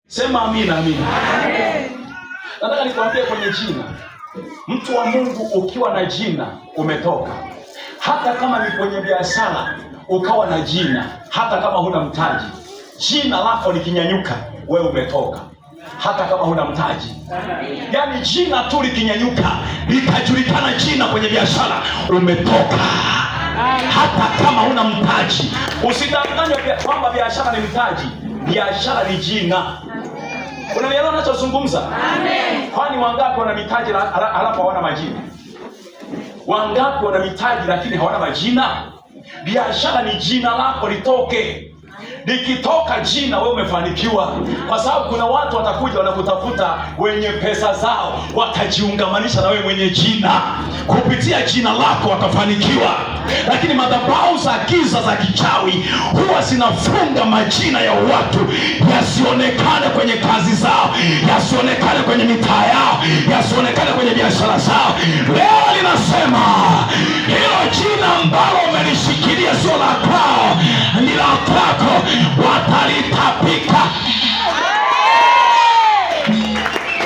Sema amina, amina. Amen. Nataka nikwambie kwenye jina, mtu wa Mungu, ukiwa na jina umetoka. Hata kama ni kwenye biashara ukawa na jina, hata kama huna mtaji, jina lako likinyanyuka, wewe umetoka, hata kama huna mtaji. Yaani jina tu likinyanyuka, likajulikana jina kwenye biashara, umetoka, hata kama huna mtaji. Usidanganywe kwamba biashara ni mtaji. Biashara ni jina. Unanielewa ninachozungumza? Amen. Kwani wangapi wana mitaji halafu hawana majina? Wangapi wana mitaji lakini hawana majina? Biashara ni jina lako litoke. Likitoka jina, wewe umefanikiwa, kwa sababu kuna watu watakuja wanakutafuta wenye pesa zao, watajiungamanisha na wewe mwenye jina, kupitia jina lako watafanikiwa. Lakini madhabahu za giza za kichawi huwa zinafunga majina ya watu yasionekane kwenye kazi zao, yasionekane kwenye mitaa yao, yasionekane kwenye biashara zao. Leo linasema hilo jina ambalo umelishikilia sio la kwao, ni la kwako, watalitapika.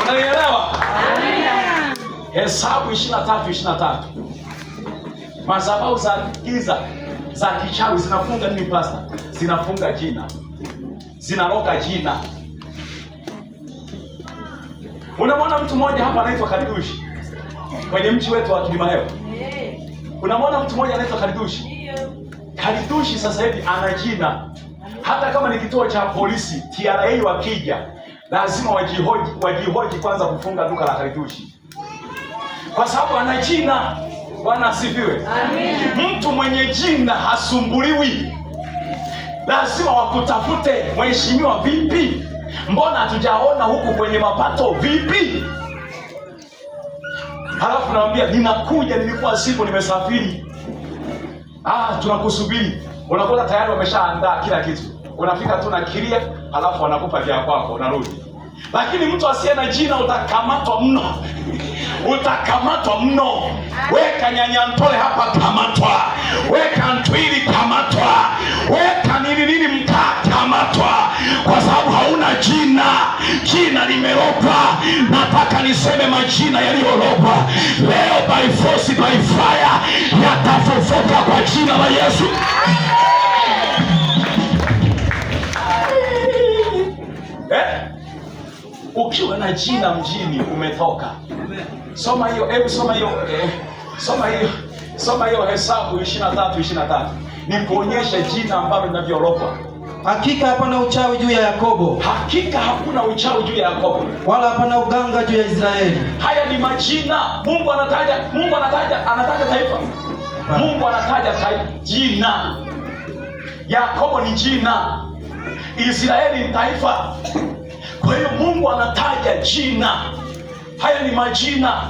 Unanielewa? Hesabu 23:23. Madhabahu za giza za kichawi zinafunga nini, pastor? Zinafunga jina, zinaroga jina. Unamwona mtu mmoja hapa anaitwa Karidushi kwenye mji wetu wa Kilimahewa. Unamwona mtu mmoja anaitwa Karidushi. Karidushi sasa hivi ana jina, hata kama ni kituo cha polisi TRA wakija lazima wajihoji, wajihoji kwanza kufunga duka la Karidushi kwa sababu ana jina. Bwana asifiwe. Mtu mwenye jina hasumbuliwi, lazima wakutafute. Mheshimiwa, vipi? Mbona hatujaona huku kwenye mapato, vipi? Halafu nawambia ninakuja, nilikuwa sipo, nimesafiri. Ah, tunakusubiri. Unakuta tayari wameshaandaa kila kitu, unafika tu na kiria, halafu wanakupa vya kwako, unarudi. Lakini mtu asiye na jina utakamatwa mno utakamatwa mno. Weka nyanyantole hapa, kamatwa. Weka ntwili, kamatwa. Weka nini nini mtaa, kamatwa, kwa sababu hauna jina. Jina limerogwa. Nataka niseme majina yaliyorogwa leo, by force, by fire, yatafufuka kwa jina la Yesu. Eh? Ukiwa na jina mjini umetoka. Soma hiyo, hebu soma hiyo, soma hiyo, soma hiyo Hesabu 23:23. Nikuonyeshe jina ambalo linavyorogwa. Hakika hapana uchawi juu ya Yakobo, Hakika hakuna uchawi juu ya Yakobo, wala hapana uganga juu ya Israeli. Haya ni majina. Mungu anataja, Mungu anataja, anataja taifa. Mungu anataja taifa, jina. Yakobo ni jina, Israeli ni taifa. Kwa hiyo Mungu anataja jina. Haya ni majina.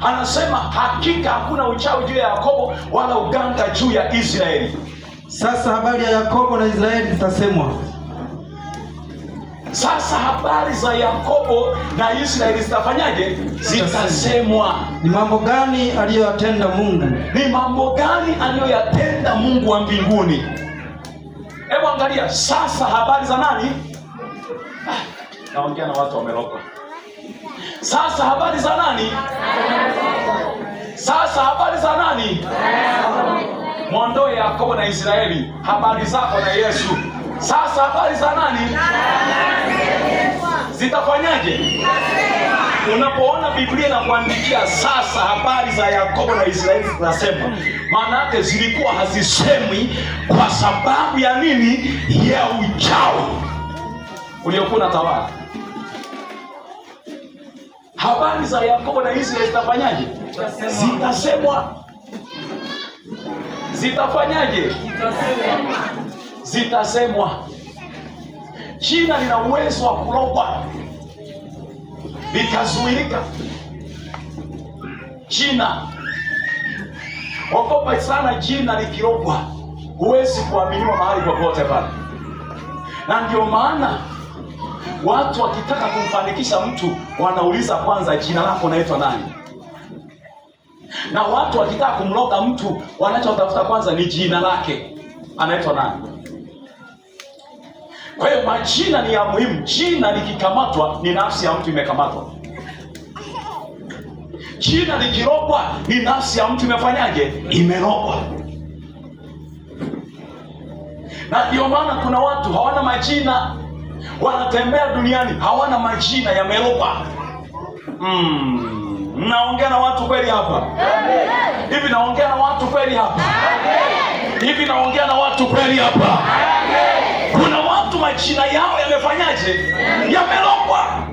Anasema hakika hakuna uchawi juu ya Yakobo wala uganga juu ya Israeli. Sasa habari ya Yakobo na Israeli zitasemwa. Sasa habari za Yakobo na Israeli zitafanyaje? Zitasemwa. Ni mambo gani aliyoyatenda Mungu? Ni mambo gani aliyoyatenda Mungu wa mbinguni? Hebu angalia sasa habari za nani? Ah, naongea na watu wamerogwa. Sasa habari za nani? Sasa habari za nani? Mwondoe Yakobo na Israeli, habari zako na Yesu. Sasa habari za nani zitafanyaje? Unapoona Biblia inakuandikia sasa habari za Yakobo na Israeli zinasema, maana yake zilikuwa hazisemwi kwa sababu ya nini? Ya uchawi uliokuwa unatawala. Habari za Yakobo na Israeli zitafanyaje? Zitasemwa. Zitafanyaje? Zitasemwa. Jina lina uwezo wa kulogwa likazuilika. Jina, ogopa sana jina likilogwa, huwezi kuaminiwa mahali popote pale. Na ndio maana watu wakitaka kumfanikisha mtu wanauliza kwanza, jina lako unaitwa nani? Na watu wakitaka kumloga mtu wanachotafuta kwanza ni jina lake, anaitwa nani? Kwa hiyo majina ni ya muhimu. Jina likikamatwa ni nafsi ya mtu imekamatwa. Jina likirogwa ni nafsi ya mtu imefanyaje? Imerogwa. Na ndio maana kuna watu hawana majina, wanatembea duniani hawana majina, yamerogwa. Naongea na watu kweli hapa? Hivi naongea na watu kweli hapa? Hivi naongea na watu kweli hapa? Kuna watu majina yao yamefanyaje? Yamerogwa.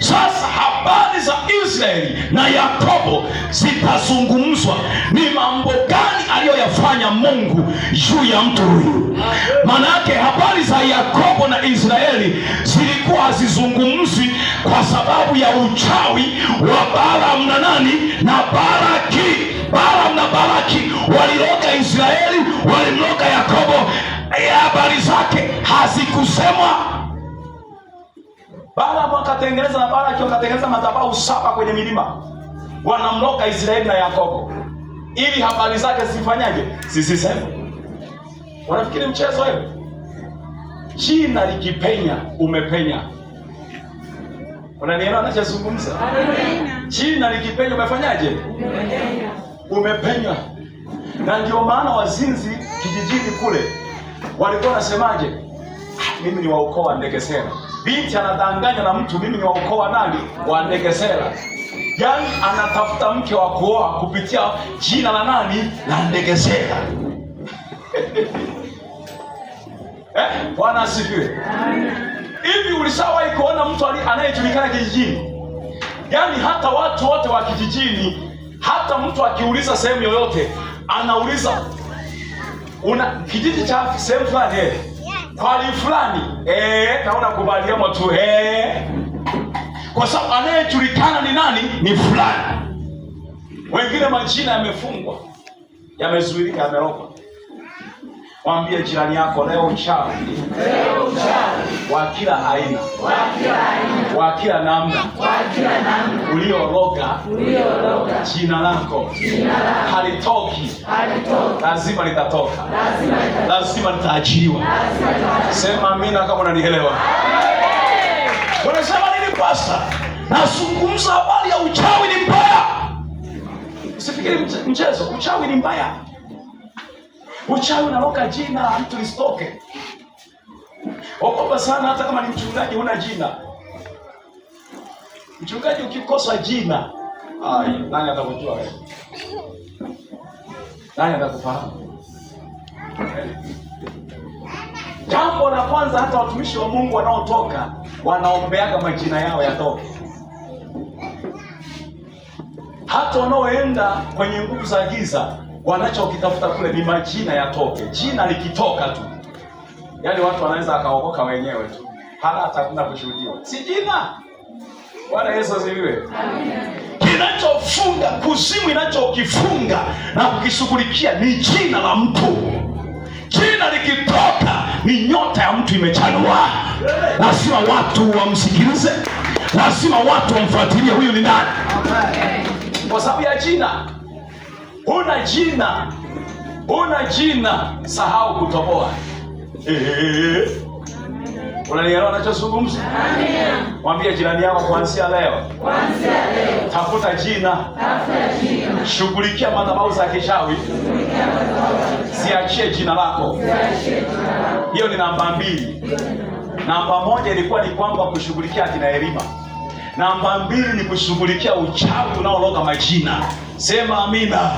Sasa habari za Israeli na Yakobo zitazungumzwa. Ni mambo gani aliyoyafanya Mungu juu ya mtu huyu? Maana yake habari za Yakobo na Israeli zilikuwa hazizungumzwi kwa sababu ya uchawi wa Balaam na nani na Baraki. Balaam na Baraki waliroga Israeli, walimroga Yakobo. Habari zake hazikusemwa. Balaam akatengeneza na Balaki wakatengeneza madhabahu 7 kwenye milima, wanamloka Israeli na Yakobo ili habari zake zisifanyaje, zisisemwe. Wanafikiri mchezo wewe? Jina likipenya umepenya. Unanielewa ninachozungumza? Jina likipenya umefanyaje? Umepenya. Na ndio maana wazinzi kijijini kule walikuwa wanasemaje? Mimi ni wa ukoo wa Ndekesela. Binti anadanganywa na mtu, mimi ni wa ukoo wa nani? Wa Ndekesela. Yaani anatafuta mke wa kuoa kupitia jina la nani? La Ndekesela. Bwana asifiwe. Hivi ulishawahi kuona mtu anayejulikana kijijini? Yaani hata watu wote wa kijijini, hata mtu akiuliza sehemu yoyote, anauliza una kijiji cha sehemu fulani kwali fulani, naona kubaliamo tu Kwa sababu anayejulikana ni nani? Ni fulani. Wengine majina yamefungwa, yamezuilika, yamerogwa. Mwambie jirani yako, leo uchawi wa kila aina, wa kila namna, ulioroga jina lako halitoki, lazima litatoka, lazima litaachiliwa. Sema amina kama unanielewa. Unasema nini pastor? Nazungumza habari ya uchawi ni mbaya. Usifikiri mchezo, uchawi ni mbaya. Uchawi unaroga jina la mtu lisitoke. Ogopa sana hata kama ni mchungaji huna jina. Mchungaji ukikosa jina, ai, nani atakujua wewe? Nani atakufahamu? Jambo la kwanza, hata watumishi wa Mungu wanaotoka wanaombeaga majina yao yatoke. Hata wanaoenda kwenye nguvu za giza wanachokitafuta kule ni majina yatoke. Jina likitoka tu, yaani watu wanaweza akaokoka wenyewe tu, hata hakuna kushuhudiwa. Si jina. Bwana Yesu asifiwe. Amina. Kinachofunga kuzimu, inachokifunga na kukishughulikia ni jina la mtu. Jina likitoka ni nyota ya mtu imechanua. Lazima watu wamsikilize, lazima watu wamfuatilie huyu ni nani, kwa sababu ya jina. Huna jina, huna jina, sahau kutoboa. Unanielewa ninachozungumza? Mwambie jirani yako, kuanzia leo, tafuta jina, shughulikia madhabahu za kichawi, siachie jina lako. Hiyo ni namba 2. Namba 1 ilikuwa ni kwamba kushughulikia akina Elima. Namba 2 ni kushughulikia uchawi unaologa majina. Sema amina.